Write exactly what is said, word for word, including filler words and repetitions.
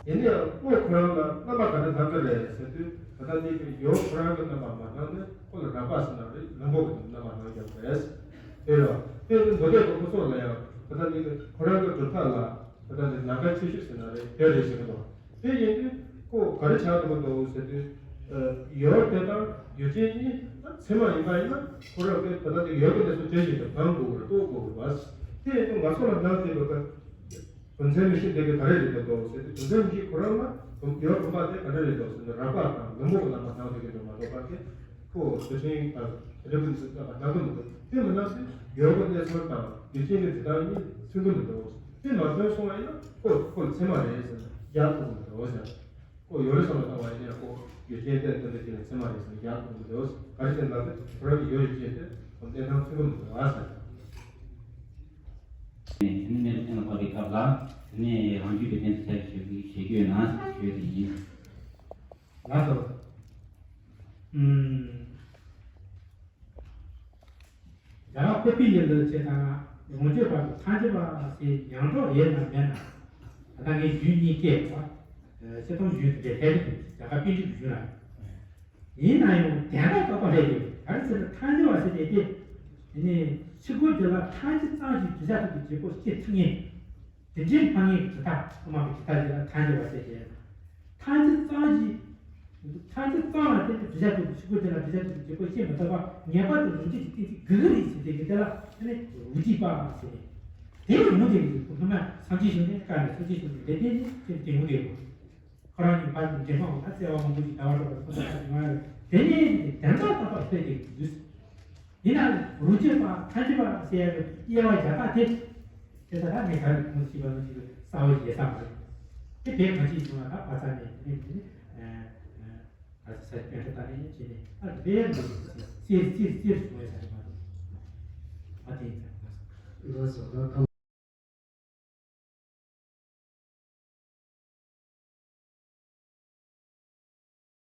ཡིན་ན་ཡང་ཁོ་ཁོ་རང་ལ་རྣམ་པ་ག་འདྲ་སྣང་གི་རེད་ཟེར་དུས། ད་ལྟ་འདི་གི་ཡོ་ཁོ་རང་གི་རྣམ་པ་མ་སྣང་ནས་ཁོ་ལ་རགས་པ་ཟེར་ན་རེད། ལུང་པོ་གི་རྣམ་པ་སྣང་རྒྱབ་རེད། དེ་ཡོ་དེ་ནི་མདོ་སྡེ་གི་སྐུ་སྲོག་ལ་ཡང་ད་ལྟ་འདི་གི་ཁོ་རང་གི་གྲུབ་མཐའ་ལ་ད་ལྟ་འདི་ལམ་ཁ་ཆེ་ཤོས་ཟེར་ན་རེད། དེ་རེད་ཟེར་གི་འདུག་དེ་ཡིན་དུས་ཁོ་ག་རེ་ཆགས་འགྲོ་གི་འདུག་ཟེར་དུས། ཡོ་དེ་དང་ཡོ་བྱད་གཉིས་ཚད་མ་ཡིན་པ་ཡིན་ན་ཁོ་རང་གི་ད་ལྟ་འདི་ཡོ་གི་གནས་ཚུལ་བྱེད་བཞིན་དུ་སྣང་དགོས་རེད། རྟོགས་དགོས་རེད་བ། དེ་ཡིན་དུས་ང་ཚོ་ལ་སྣང་དེ་འདུག་གི། དོན་ཚན་མི་ཤེས་དེ་ག་རེ་རེད་འདུག་ཟེར་ཏེ། དོན་ཚན་མི་ཤེས་ཁོ་རང་ལ་ཡོ་བུམ་པ་དེ་ག་རེ་རེད་འདུག་ཟེར་ན་རགས་པ་དང་ལུང་པོ་གི་རྣམ་པ་སྣང་བསྡད་ཀྱི་འདུག་མ་གཏོགས་པ་དེ་ཁོ་དེ་བཞིན་དང་དེ་འདྲ་ཀུན་སུ་ལྟ་བ་སྣང་གི་མི་འདུག་དེ་མི་སྣང་དུས་ཡོ་གི་གནས་ཚུལ་དང་ཡོ་བྱད་ཀྱི་འཛིན་སྟངས་གཉིས་མཐུན་གི་མི་འདུག་དེ་མ་མཐུན་སོང་བ་ཡིན་ན་ཁོ་ཁོ་ལ་ཚད་མ་རེད་ཟེར་ན་ཡག་ཐུབ་ཀྱི་མི་འདུག་ཟེར། ཁོ་ཡོ་རེ་སོང་ལ་བཏང་བ་ཡིན་ན་ཁོ་ཡོ་བྱད་དེ་དོན་དེ་དེ་ལ་ཚད་མ་རེད་ཟེར་ན་ཡག་ཐུབ་ཀྱི་མི་འདུག་ག་རེ་ཟེར་ན་ཁོ་རང་གི་ཡོ་ཡོ་བྱད་དེ་ཁོ་གནས་སྟངས་མཐུན་གི་མི་འདུག་ཟེར། དེ་ནས་གནས་ལུགས་གཏན་ལ་ཕབ་པའི་སྐབས་ལ། དེ་ནས་རང་རྒྱུད་ཀྱི་རྟེན་དུ་ཐལ་ཞེས་ཞུ་རྒྱུ་ཡོད་ན་ཞེས་ཞུ་རྒྱུ་དེ་ཡིན། ལགས་སོ། ཨུམ། རྒྱ་གར་ཁོ་པའི་ཡུལ་དུ་བྱས་ཙང་ལོངས་སྤྱོད་པ་དང་ཐལ་འགྱུར་བ་ཞེས་མྱང་གྲོགས་ཡོད་ན་མེད་ན། ད་ལྟ་ངས་ཞུས་གཉིས་སྐད་པ། ཆེ་མཐོང་ཞུས་དེ་འདྲའི་ལྷད་དེ་རྒྱ་གར་པཎ་གྲུབ་ཞུས་ལ། ཡིན་ན་ཡང་དན་རྟགས་རྟོགས་པ་ལས་ཀྱི་ག་རེ་ཟེར་ན་ཐལ་འགྱུར་བ་ཟེར་ཏེ་དེ། དེ་ནས་ཕྱི་རྒོལ་དེ་ལ་ཐལ་འགྱུར་ཙམ་ཞིག་གདུལ་བྱ་ཐུག་གི་བྱེད་པོ་སྐྱེ་ཐུབ་ངེས། དེ་འདྲའི་ཕ་ངེས་ཀྱི་དྲི་རྟགས་དབུ་མ་གི་དྲི་རྟགས་དེ་ལ་ཐལ་འགྱུར་བ་ཟེར་ཏེ། ཐལ་འགྱུར་ཙམ་ཞིག་ཐལ་འགྱུར་ཙམ་ལ་བརྟེན་ཏེ་གདུལ་བྱ་ཐུག་གི་ཕྱི་རྒོལ་དེ་ལ་གདུལ་བྱ་ཐུག་གི་བྱེད་པོ་སྐྱེ་མི་ཐུབ་པ་ངེས་པར་དུ་ལོངས་སྤྱོད་ཀྱི་རྟེན་གྱི་དགོས་ཀྱི་རེད་ཟེར་ཏེ་གི་དེ་ལ་དེ་ནི་རོ་གཅིག་པ་ཟེར་ཏེ། དེ་ཡི་ངོ་དེ་ཡིན་སྐུ་སྔོན་མ་སངས་རྒྱས་བྱུང་ནས་བཀའ་ནས་སངས་རྒྱས་བྱུང་ནས་ལས་དེ་ནི་དེ་དེ་ངོ་དེ་ཡོད། ཁོ་རང་གཉིས་བར་གྱི་འབྲེལ་བ་འོག་ལ་བརྩེ་བ་མང་པོ་ཞིག་ཟླ་བ་གྲགས་པའི་ཁོ་ཚོ་ཁ་ཅིག་མ་རེད། དེ་ནས་དེ་དན་རྟགས་རྟོགས་པ་ཟེར་དེ་འདུས། ཡིན་ན་རོ་གཅིག་པ་ཐལ་འགྱུར་བ་ཟེར་ཡག་གི་དབྱེ་བ་རྒྱག་སྟངས་དེ། དེ་ལྟར་ངས་ག་རེ་ཁོང་ཚོ་ཤེས་པ་ནང་བཞིན་གསལ་བོ་ཞིག་བསམ་རེད། དེ་བས་གང་ཅི་བྱུང་བ་ད་བར་མཚམས་ནས་དེ་ནས་དེ་ནས་ཨ་ས་ཆ་དཔེ་འཕྲོ་ལྟ་ནས་བྱས་ནས་ཨ་བས་འདི་རྩིར་རྩིར་རྩིར་བྱུང་བའི་ས་ཆ་མ་རེད། ཨ་དེ་ཡིན་ཙང་། ལགས་སོ། ད་ཐོག་